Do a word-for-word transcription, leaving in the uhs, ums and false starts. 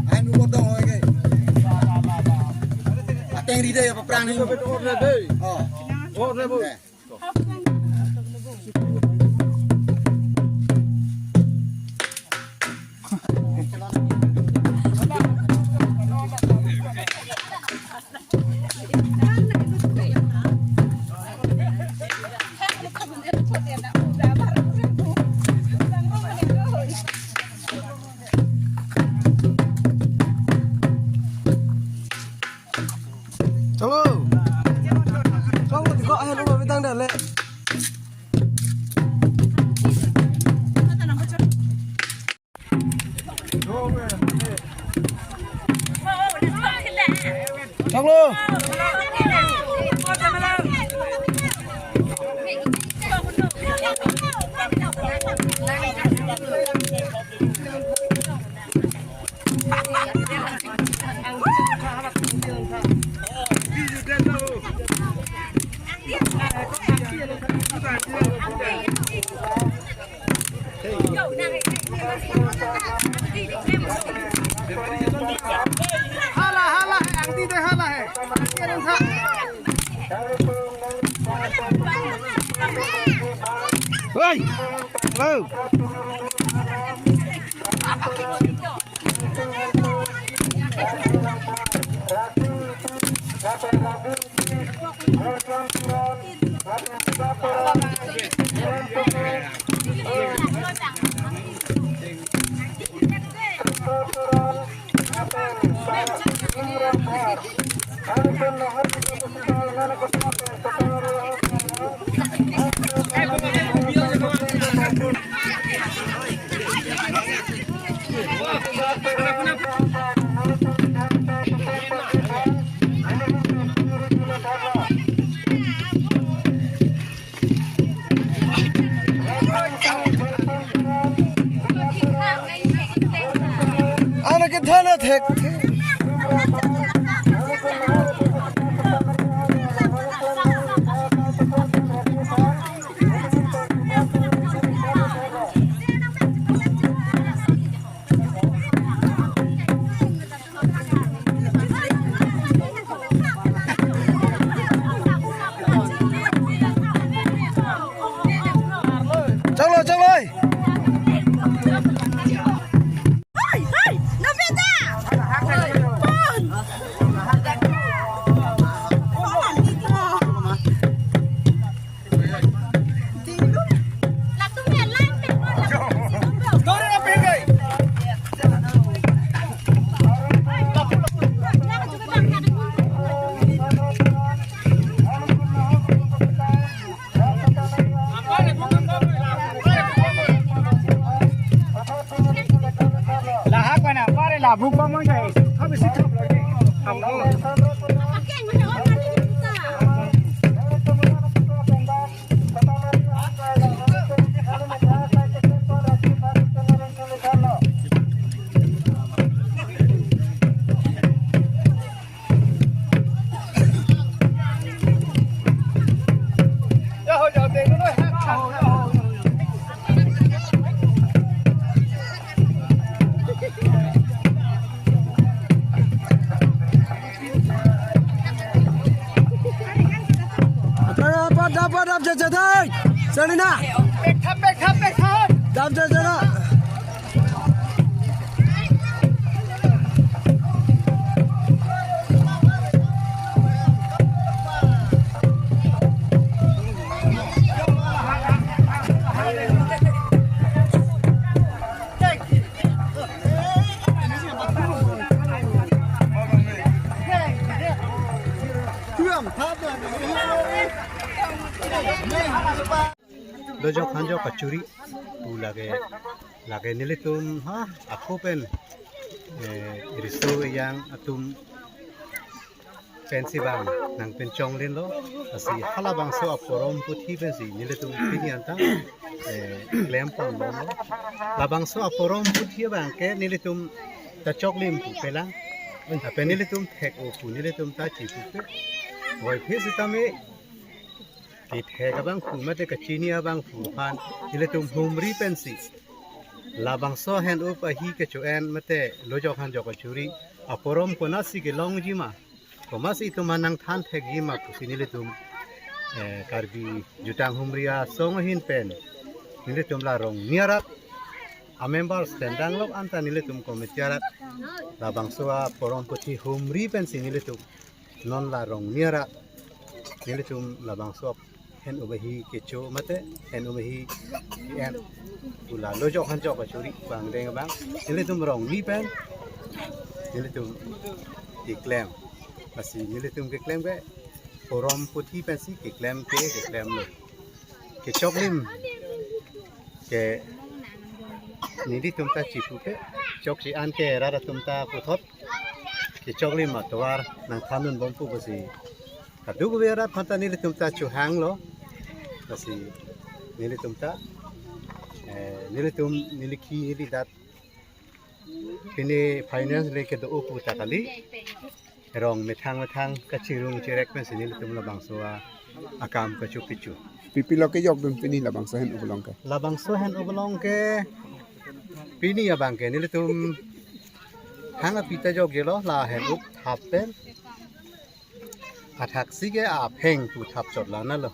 Ai, nu bodong hoy ke. Ateng rida ya, paprang ni. Oh. Oh, ne, bo. Chalo. Chalo, dikok ahem lo bitang dah le. Chalo. Hala, hala hai, angti dei hala hai. Hei! Hello! Ana ke thana thek. Chalo, chalo. Hai, hai, nabeta. Pon. Lahak mana? Pare labu pamang jai. Habis itu lagi. Kamu. Jadai, Salina. Pekha, pekha, pekha. Dam jadai. Lojok hanjok kachuri pu lake, lake nelitum ha ako pen, eh, riso ejang atum pensi bang nangpinchonglinlo, lasi halabangso aporom puthi pensi nelitum pini anta, eh, klem pon bomlo. Labangso aporom puthi abangke nelitum ta choklim pupe lang, lapen nelitum thek-o pu nelitum ta chipupe. Voiphit sitame kethek abangphu mate kachini abangphu aphan nelitum humri pensi labangso hen-up ahi kecho-en mate lojok hanjok kachuri aporom konatsi kelongjima, komatsi itum aphan nangthan thekjima pusi nelitum, eh, Karbi Jutang Humri Asong ahin pen nelitum la Rongni arat amember stand danglok anta nelitum committee arat labangso aporom puthi humri pensi nelitum non la Rongni arat nelitum labangso hen-up ahi kecho mate hen-up ahi ke-en pu la lojok hanjok kachuri bang deng bang nelitum Rongni pen nelitum keklem. Lasi nelitum keklem ke porom puthi pensi keklem ke keklemlo. Kechoklim ke nelitum ta chipupe, chokche an ke rat atum ta puthot kechoklim atovar nangthandun bom pu pusi kadokave rat aphanta nelitum ta chohanglo. Lasi nelitum ta, eh, nelitum neli khi neli dat pini finance le kedo-o pu ta kali, rong methang methang kachirung chirek pensi nelitum labangso akam kachopichu. Pi pi lo kejokdun pini labangso hen-up along ke? Labangso hen-up along ke pini abangke nelitum hang api ta jokjelo, la hen-up thap pen athaksi ke apheng pu thap chot la nalo.